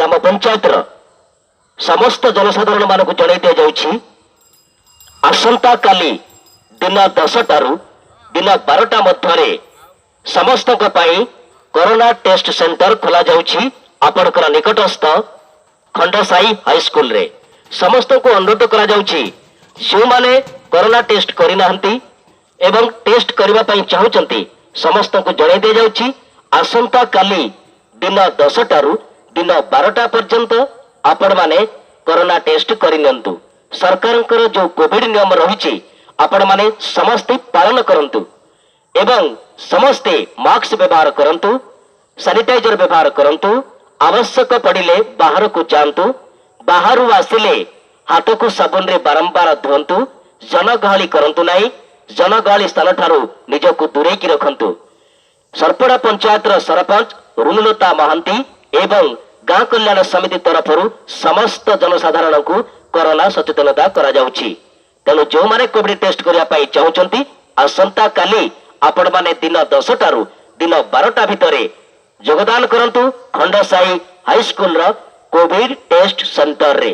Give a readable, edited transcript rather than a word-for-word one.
ଗ୍ରାମ ପଞ୍ଚାୟତର ସମସ୍ତ ଜନସାଧାରଣ ମାନଙ୍କୁ ଜଣାଇ ଦିଆଯାଉଛି, ଆସନ୍ତାକାଲି ଦିନ 10ଟାରୁ ଦିନ 12ଟା ମଧ୍ୟରେ ସମସ୍ତଙ୍କ ପାଇଁ କରୋନା ଟେଷ୍ଟ ସେଣ୍ଟର ଖୋଲାଯାଉଛି ଆପଣଙ୍କର ନିକଟସ୍ଥ ଖଣ୍ଡସାହି ହାଇସ୍କୁଲରେ। ସମସ୍ତଙ୍କୁ ଅନୁରୋଧ କରାଯାଉଛି, ଯେଉଁମାନେ କରୋନା ଟେଷ୍ଟ କରିନାହାନ୍ତି ଏବଂ ଟେଷ୍ଟ କରିବା ପାଇଁ ଚାହୁଁଛନ୍ତି, ସମସ୍ତଙ୍କୁ ଜଣାଇ ଦିଆଯାଉଛି, ଆସନ୍ତାକାଲି ଦିନ 10ଟାରୁ ଦିନ 12ଟା ପର୍ଯ୍ୟନ୍ତ ଆପଣମାନେ କରୋନା ଟେଷ୍ଟ କରିନିଅନ୍ତୁ। ସରକାରଙ୍କର ଯୋଉ କୋଭିଡ ନିୟମ ରହିଛି, ଆପଣମାନେ ସମସ୍ତେ ପାଳନ କରନ୍ତୁ ଏବଂ ସମସ୍ତେ ମାସ୍କ ବ୍ୟବହାର କରନ୍ତୁ, ସାନିଟାଇଜର ବ୍ୟବହାର କରନ୍ତୁ। ଆବଶ୍ୟକ ପଡ଼ିଲେ ବାହାରକୁ ଯାଆନ୍ତୁ, ବାହାରୁ ଆସିଲେ ହାତକୁ ସାବୁନରେ ବାରମ୍ବାର ଧୁଅନ୍ତୁ। ଜନଗହଳି କରନ୍ତୁ ନାହିଁ, ଜନଗହଳି ସ୍ଥାନ ଠାରୁ ନିଜକୁ ଦୂରେଇକି ରଖନ୍ତୁ। ସରପଡ଼ା ପଞ୍ଚାୟତର ସରପଞ୍ଚ ରୁନୁଲତା ମହାନ୍ତି ଏବଂ ଗାଁ କଲ୍ୟାଣ ସମିତି ତରଫରୁ ସମସ୍ତ ଜନସାଧାରଣଙ୍କୁ କରୋନା ସଚେତନତା କରାଯାଉଛି। ତେଣୁ ଯେଉଁମାନେ କୋଭିଡ ଟେଷ୍ଟ କରିବା ପାଇଁ ଚାହୁଁଛନ୍ତି, ଆସନ୍ତାକାଲି ଆପଣମାନେ ଦିନ 10ଟାରୁ ଦିନ 12ଟା ଭିତରେ ଯୋଗଦାନ କରନ୍ତୁ ଖଣ୍ଡସାହି ହାଇସ୍କୁଲର କୋଭିଡ ଟେଷ୍ଟ ସେଣ୍ଟରରେ।